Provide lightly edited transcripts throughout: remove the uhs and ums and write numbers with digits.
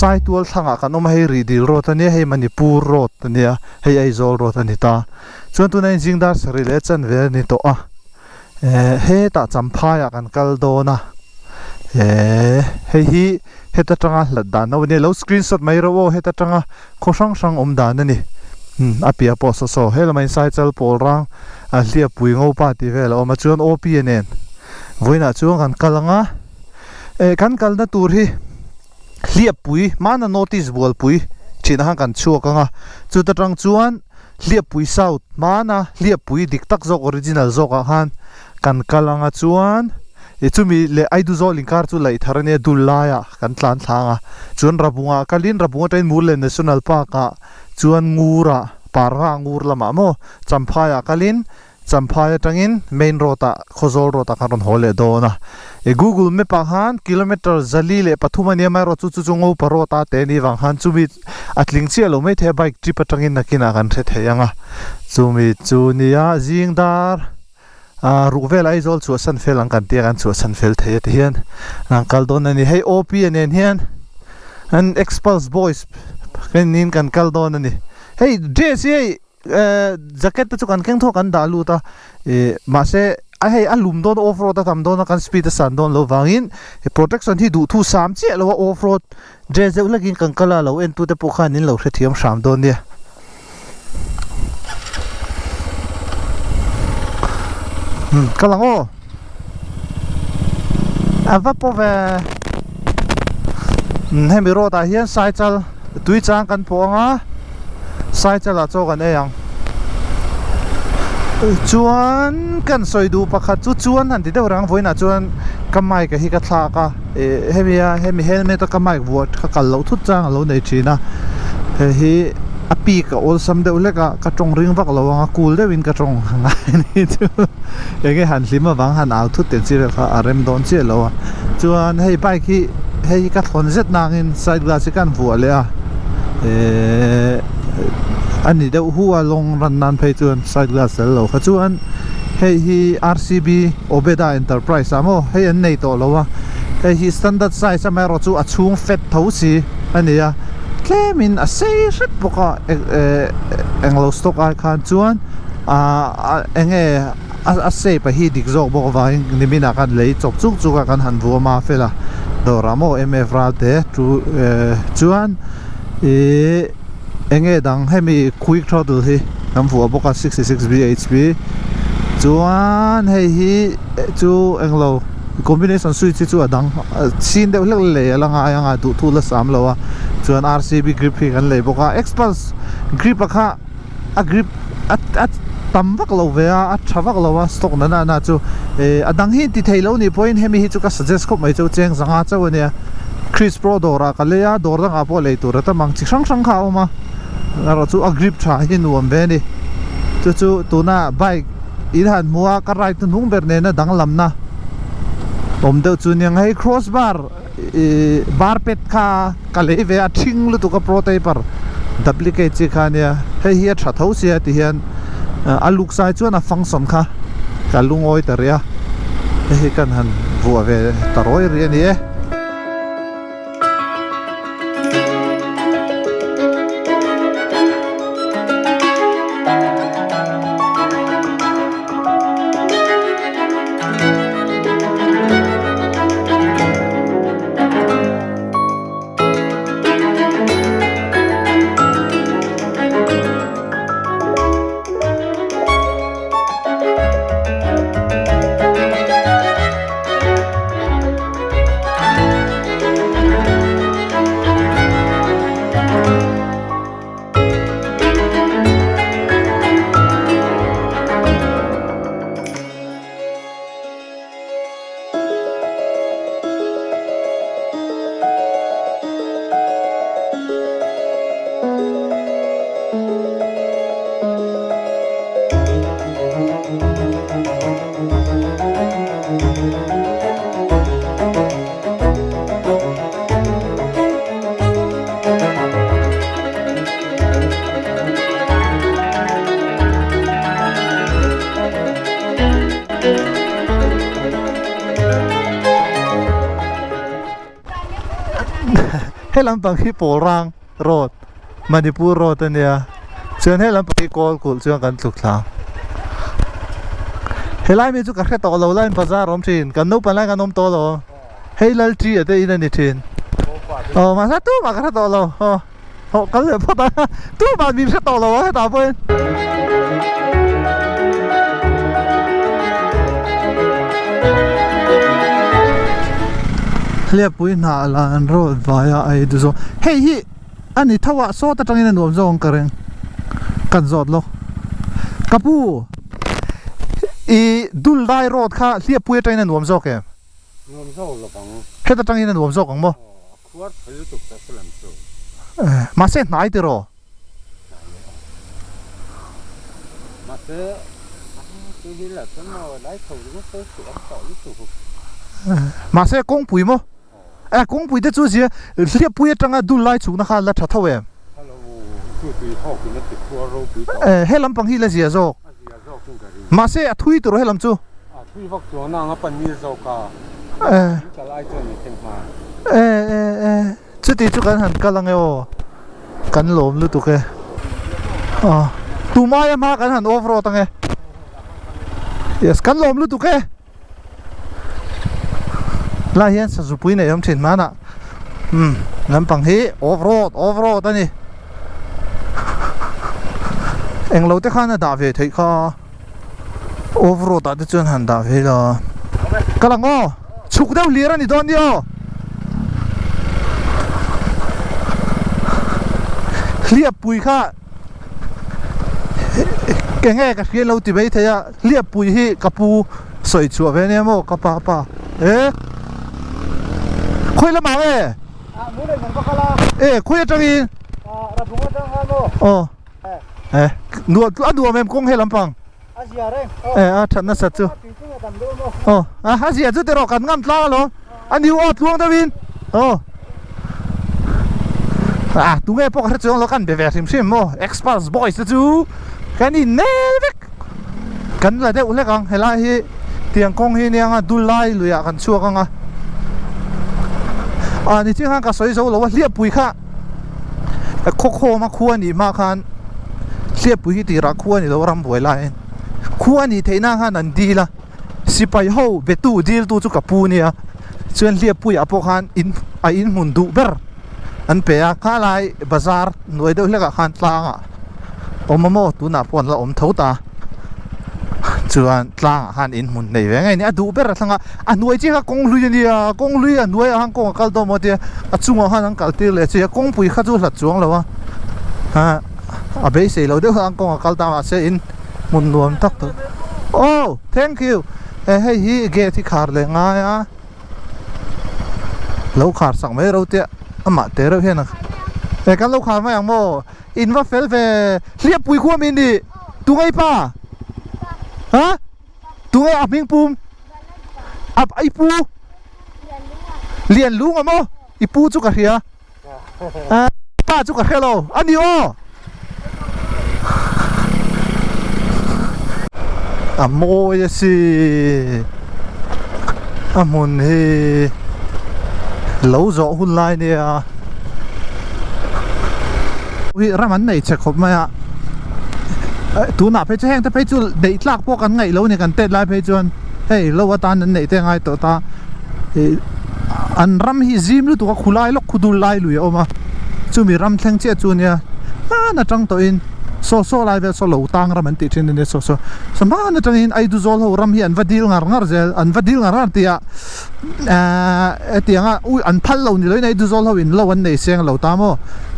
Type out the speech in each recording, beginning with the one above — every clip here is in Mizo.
Saitual thlangah kan awm a, hei Rihdil road a nia, hei Manipur road a nia, hei Aizawl road a ni ta. Chuan tunah hian zingdar sarih leh chanve a ni tawh a, eh hetah Champhaiah kan kal dawn a, eh hei hi heta tanga hlat dan ho a nia, lo screenshot mai rawh aw heta tanga khaw hrang hrang awm dan a ni. Umm a piah pawh saw saw he lamah hian Saichal pawl rang a hliappui ngopa tih vel a awm a, chuan OP a nen vawiinah chuan kan kal ang a, eh kan kalna tur hi hliappui hmana notice bualpui thinah khan kan chhuak ang a, chuta tang chuan hliappui south hmana hliappui dik tak zawk original zawkah khan kan kal ang a chuan ih chumi leh Aiduzawl inkar chu laih thar a nia dul laiah kan tlan thlang a chuan Rabungah kalin Rabung atangin Murlen National Park ah chuan Ngurah Parnga Ngur lamah maw Champhaiah kalin Champhai atangin main road ah Khawzawl road ah khan rawn haw leh dawn a. I Google map ah khan kilometer 403 a nia amaherawh chu chu chu Ngopa road a te ni vang khan chumi a tling chiah lo maithei a bike trip atangin nakinah kan hre thei ang a. Chumi chu nia zing dar ah ruk vel Aizawl chhuahsan fel ang kan tia kan chhuahsan fel thei a ti hian an kal dawn a ni. Hei OP a nen hian an Xpulse boys niin kan kal dawn a ni. Hei dress hi hei. Eh jacket te chu kan keng thawk an dah lut a ih mahse a hei a lum dawn off road a tam dawn a kan speed a san dawn loh vangin protection hi duh thu sam chiah lo a off road dress deuh hlek in kan kal a lo en tu te pawh khan in lo hrethiam hram dawn nia. Umm kal ang aw a va paw ve umm hemi road ah hian saichal tui chang kan pawh ang a saichal ah chaw kan ei ang chuan kan sawi duh pakhat chu chuan han ti deuh reng vawiinah chuan ka mic a hi ka thlak a ih hemi a hemi helmet a ka mic vuah ka kal loh thut chang a lo nei thin a hei hi a peak a awlsam deuh hlek a ka tawng ring vak lo ang a cool deuhin ka tawng ngai a ni chu enge han hlim avang han au thut teh chi vel kha a rem dawn chiah lo a chuan hei bike hi hei hi ka thlawn zet nangin side glass hi ka han vuah leh a ehh a ni deuh hu a lawng ran nan phei chuan side glass tel lo kha chuan hei hi R_C_B Obeda Enterprise ah maw hei an nei tawh lo a hei hi standard size amaherawh chu a chhung fat tho si a ni a tlemin a sei hret bawk a ehh englo stock ai khan chuan ahh enge a shape a hi dik zawk bawk avangin niminah khan lei chawp chuk chuk a kan han vuam a fel a dawrah maw M_F ral te chu eh chuan ihh enge dang hemi quick throttle hi kan vuah bawk a 66 B_H_P chuan hei hi chu englo combination switch hi chu a dang chhin deuh hlek lei a la ngai ang a duhthu la sam lo a chuan R_C_B grip hi kan lei bawk a xpulse grip a kha. a grip a a tam vak lo ve a a tha vak lo a stock na na na chu eh a dang hi ti thei lo nih pawhin hemi hi chu ka suggest khawp mai chu cheng zanga chauh a nia Chris Pro dawrah ka lei a dawr dangah pawh lei tur a tam ang chi hrang hrang kha a awm a erawh chu a grip tha hi nuam ve a ni chu chu tuna bike in han hmu a ka ride hnuhnung ber nena danglamna awm deuh chu nia hei cross bar Ihh bar pet kha ka lei ve a thing lutuk a pro taper duplicate chi kha ania hei hi a tha tho sia ti hian a luk sai chuan a function kha ka lungawi ta rih a hei hi kan han vuah ve ta rawi rih a ni e. He lampang hi Pawlrang road, Manipur road a nia. Chuan he lampang hi kawl kulh chuan kan tluk thla. Helai mi chu ka hre tawh lo laiin bazar a awm thin. Kan naupang lai kan awm tawh lo. Hei Lalṭi a te in a ni thin. Aw mahse tumah ka hre tawh lo. Aw hawh kal leh phawt a. Tumah min hre tawh lo a hetah pawhin. Hliapui hnah lah an rawt vai a ei duh zawk. Hei hi a ni tho a sawt atangin a nuam zawk ang ka ring. Kan zawt lawk. Ka pu i dul lai rawt kha hliapui atangin a nuam zawk em? Nuam zawk lo ang. Heta tangin a nuam zawk ang maw? Aw, a khuar thei lutuk ta se lam chu. Mahse hnai tiraw? Hnai leh awm. Mahse a chu hi la chuan maw lai tho ringawt pawh chu awm tawh lutuk. Mahse kawngpui maw? Eh kawngpui te chu zia hliappui atanga dul lai chhukna kha la tha tho em? Hello, chu tui hawkin a ti khuar ropui tawh. Eh he lampang hi la zia zawk. A zia zawk in ka ring. Mahse a thui tur he lam chu. A thui vak chuan ang a pan nil zawk a. Eh. In kal ai chuan min thleng hma. Eh eh eh chuti chu kan han kal ange aw. Kan lawm lutuk e. Aw tumai a hma kan han off road ange. Yes kan lawm lutuk e. Lai hian sazupui nei awm thin hmanah umm lampang hi off road off road a ni englo te khan a dah ve theih kha off road ah te chuan han dah ve ila ka lang aw chhuk deuh hlir a ni dawn nia aw hliappui kha enge ka hria lo ti mai thei a. Hliappui hi ka pu sawi chhuah ve ania maw ka pa pa e khawi lamah nge e khawi atangin aw e a nuam em kawng he lampang e a that nasat chu aw a zia chu tiraw kan ngam tlang alawm a new aw tluang deuhin aw ah tunge pawh ka hre chuang lo kan be ve hrim hrim maw experts boys te chu kan innel vek. Kan la deuh hlek ang helai hi tiang kawng hi nia anga dul lai luiah kan chhuak ang a ah niching khan ka sawi zo lo a hliappui kha khawkhawm a khua nih hma khan hliappui hi tirah khua ni lo rambuai laiin khua nih theih nan khan an dil a sipai ho betu dil tu chu ka pu nia chuan hliappuiah pawh khan in a inhmun duh ber an pe a khalai bazar hnuai deuh hlekah khan tlangah. Awm a maw tunah pawh an la awm tho ta chuan tlangah khan in hmun nei ve ngei a ni a duh ber a thlanga a hnuai chiah kha kawng hlui a nia kawng hlui a hnuaiah khan kawng a kal dawn maw tia a chungah khan an kal tir leh chi a kawngpui kha chu hlat chuang lo a ah a beisei lo deuh khan kawng a kal ta mahse in hmun nuam tak tawh oh thank you eh hei hi gate hi khar leh ngai a. Lo khar sak mai ro tia amah te reuh hian a e kan lo khar mai ang maw in va fel ve hliappui khua mi ni tungai pa ha tungai a hming pum a i pu lian lung a maw i pu chu ka hria pa chu ka hre lo a ni aw a mawi a si a hmun hi lo zawh hun lai nia hi ram an nei che khawp mai a tunah phei chu heng te phei chu neih tlak pawh kan ngaih lo a ni kan tet lai phei chuan hei lo atan an neih te a ngai tawh ta ih an ram hi zim lutuk a khulai lawk khu dul lai lui a awm a chumi ram thleng chiah chu ania hman atang tawhin saw saw lai vel saw lo tang ram an tih thin ania saw saw saw hman atangin Aiduzawl ho ram hi an va dil ngar ngar zel an va dil ngar ngar tih ah ahh hetianga ui an phal lo ni loin Aiduzawl ho in lo an nei seng lo ta maw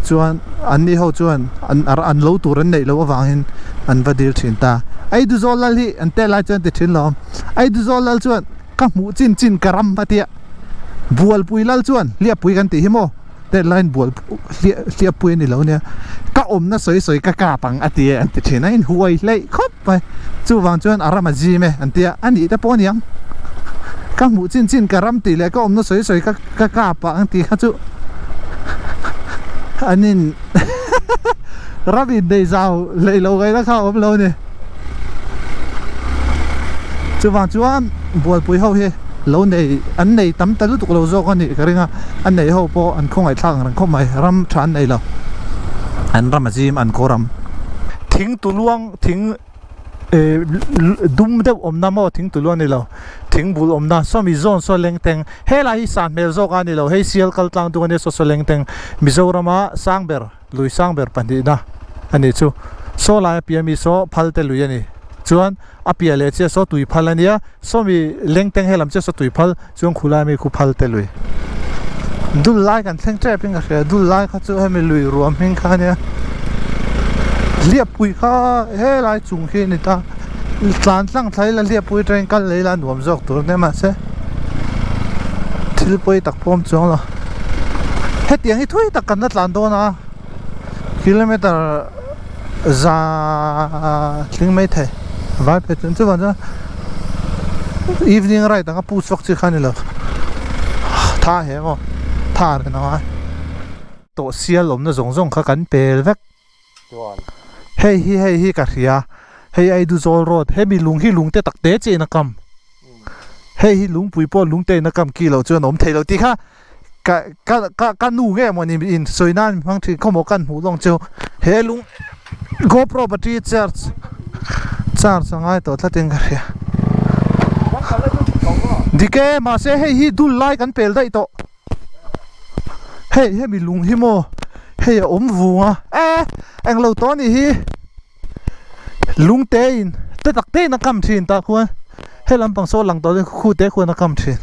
chuan an ni ho chuan an an lo tur an neih loh avangin an va dil thin ta Aiduzawl lal hi an tel lai chuan ti thin lo Aiduzawl lal chuan Ka hmuh chin chin ka ram a tia. Bualpui lal chuan hliappui kan tih hi maw? Tet laiin bual hliappui a ni lo nia. Ka awmna sawi sawi ka kap ang a ti e an ti thin a, in huai hleih khawp mai. Chuvang chuan a ram a zim e an tia, a nih te pawh a niang. Ka hmuh chin chin ka ram tih leh ka awmna sawi sawi ka ka kap ang tih kha chu an in ram inneih zau hleih loh ngaihna kha a awm lo a ni. Chuvang chuan bualpui ho hi. lo nei an nei tam ta lutuk lo zawk a nih ka ring a a nei ho pawh an khawngaih thlak ang reng khawp mai ram tha an nei lo an ram a zim an khaw ram thing tuluang thing eh dum deuh awmna maw thing tuluang ni lo thing bul awmna sawmi zawn saw lengteng helai hi san hmel zawk a ni lo hei sial kal tlang tung a nia saw saw lengteng Mizorama sang ber. Lui sang ber pahnihna a nih chu. Saw lai a piah mi saw phal te lui a ni. Chuan a piah leh chiah saw tui phal a nia. Saw mi lengteng he lam chiah saw tui phal chuan khulai mi khu phal te lui. Dul lai kan thleng tep in ka hria. Dul lai kha chu hemi lui ruam hming kha a nia. Hliappui kha helai chung khi a ni ta. Tlan tlang thlai ila hliappui atangin kal leh ila a nuam zawk tur ania mahse thil pawi tak pawh a awm chuang lo. Hetiang hi thui tak kan la tlan dawn a kilometer za tling mai thei vai phei chuan chuvang chuan evening ride anga pu chhuak chi kha a ni lo tha he maw tha reng ang a tawh sial awmna zawng zawng kha kan pel vek. Hei hi hei hi ka hria hei Aiduzawl road hemi lung hi lung te tak te chiah in a kam hei hi lungpui pawh lung te in a kam ki loh chuan a awm thei lo tih kha ka ka ka ka nu nge mawni in sawi nan mi hmang thin khawmaw kan hmuh lawng chu he lung GoPro battery charge charge a ngai tawh tlat in ka hria dik e mahse hei hi dul lai kan pel daih tawh. Hei hemi lung hi maw hei a awm vung a e englo tawh anih hi lung te in te tak te in a kam thin tah khuan he lampang saw lang tawh khu te khuan a kam thin.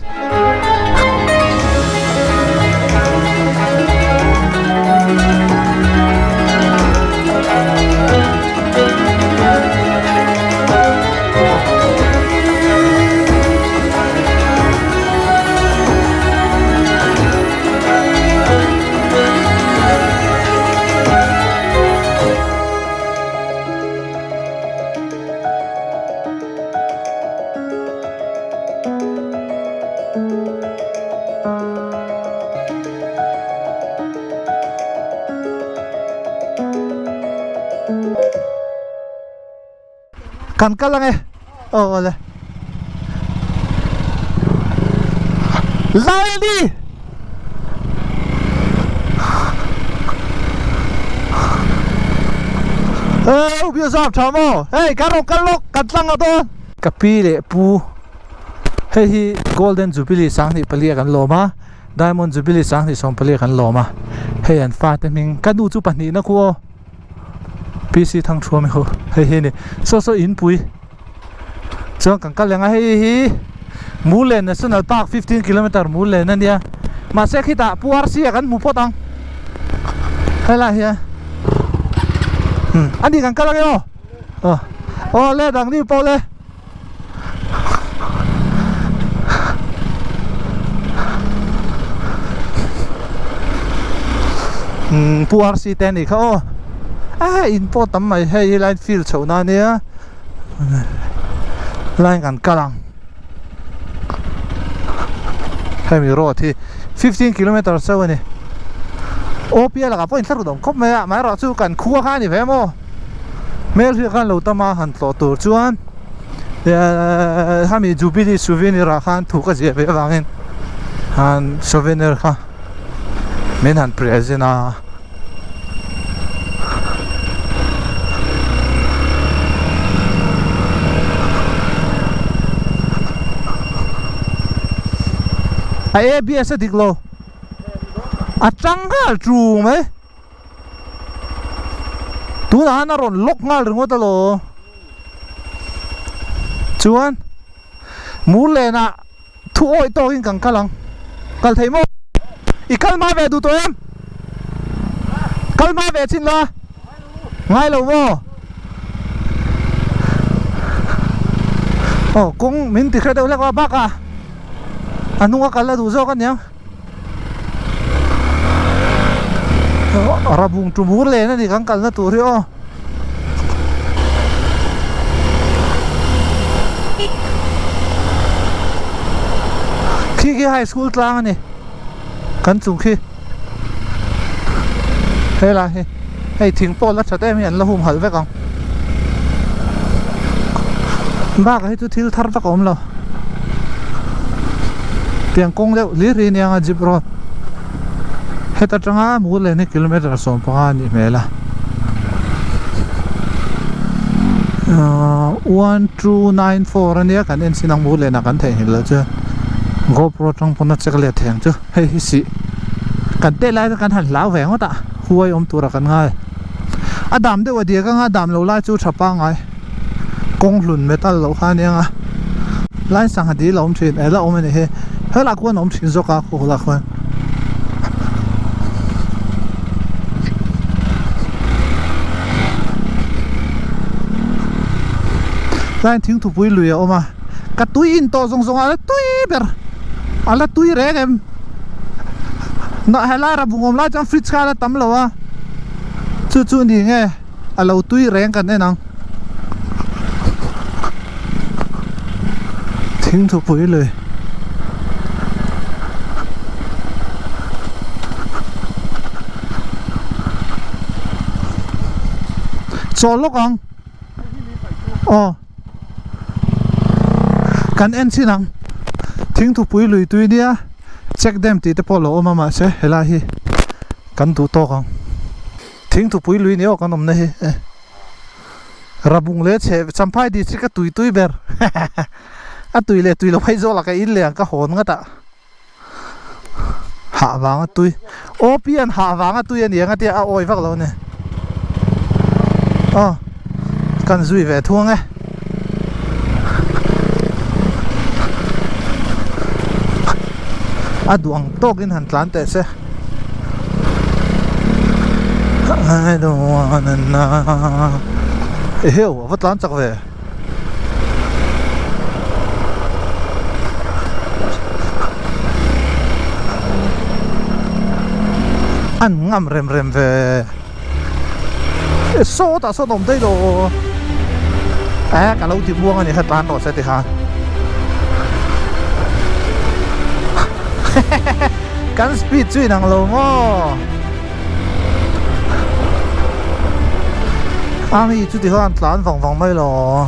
Kan kal ange aw awle Lalni Ê u bia zap tha maw hei kan rawn kal lawk kan tlang a dawn ka pi leh pu hei hi golden jubilee sanghnih pali a kan lawm a diamond jubilee sanghnih sawm pali a kan lawm a hei an fate hming ka nu chu pahnihna khu aw. PC Thangthuam hi hei hi a ni saw saw inpui chuan kan kal leng a hei hi Mulen National Park 15 kilometer Mulen a nia mahse khitah Pu RC a kan hmu phawt ang helai hian a ni kan kal ange aw aw le dang ni pawh le. Umm Pu RC te anih kha aw a in pawh tam mai hei hi line field chhoh na ania line kan kal ang hemi road hi 15 kilometer chauh ani aw pial lakah pawh inthlahrun awm khawp mai a amaherawhchu kan khua kha a ni ve maw. Hmel hi khan lo tam a han tlawh tur chuan hemi jubilee souvenir ah khan thu ka ziah ve avangin han souvenir kha min han present a. A ABS a dik lo a tang nghal ṭung mai. Tunah hian a rawn lock nghal ringawt alo chuan Murlenah thu awih tawkin kan kal ang kal thei maw i kal hma ve duh tawh em kal hma ve chin la ngai lo maw aw kawng min ti hre deuh hlek a bakah a hnunga kal a duh zawk aniang. Rabung tumur len a ni kan kalna tur hi aw. Khi khi high school tlang a ni kan chung khi helai hi hei thing pawh la that em hi an la hum halh vek ang bakah hi chu thil thar vak a awm lo. Tiang kawng deuh hlir hi aniang a jeep road heta tanga Murlen hi kilometer 15 a nih hmel a ahh 1294 ania kan en chin ang Murlen ah kan theihnghilh loh chuan GoPro atang pawn a check let thei ang chu hei hi sih kan teh lai te kan han hlau ve ngawt a huai awm tura kan ngai a dam deuh a diak anga dam lo lai chu tha pangngai. Kawng hlun metal loh kha ania nga line sangha dil a awm thin eh la awm a ni hi helaiah khuan a awm thin zawk a khaw lah khuan. Line thingthupui lui a awm a ka tui in tawh zawng zawng a la tui ber a la tui reng em nah helai rabung awm lai chuan fridge kha a la tam lo a chu chu ni nge. A lo tui reng kan en ang. Thingthupui lui. Chawl lawk ang. Aw. Kan en chin ang. Thingthupui lui tui nia. Check dam tih te pawh a lo awm a mahse helai hi kan duh tawk ang. Thingthupui lui ni awk an awmna hi e Rabung leh chhe Champhai district a tui tui ber a tui leh tui lo phei zawk lah ka in leh ang ka hawn nghat ah hah vang a tui aw pian hah vang a tui a ni ang a tia a awi vak lo a ni aw kan zui ve thung e. A duh ang tawkin han tlan teh se. I don't wanna know Eheu a va tlan chak ve An ngam rem rem ve E sawtah sawn awm daih lo Eh ka lo ti muang a ni kha tlan rawh se ti khan Hehehe Kan speed chu inang lo maw? Ami chu tikhan tlan vang vang mai lo.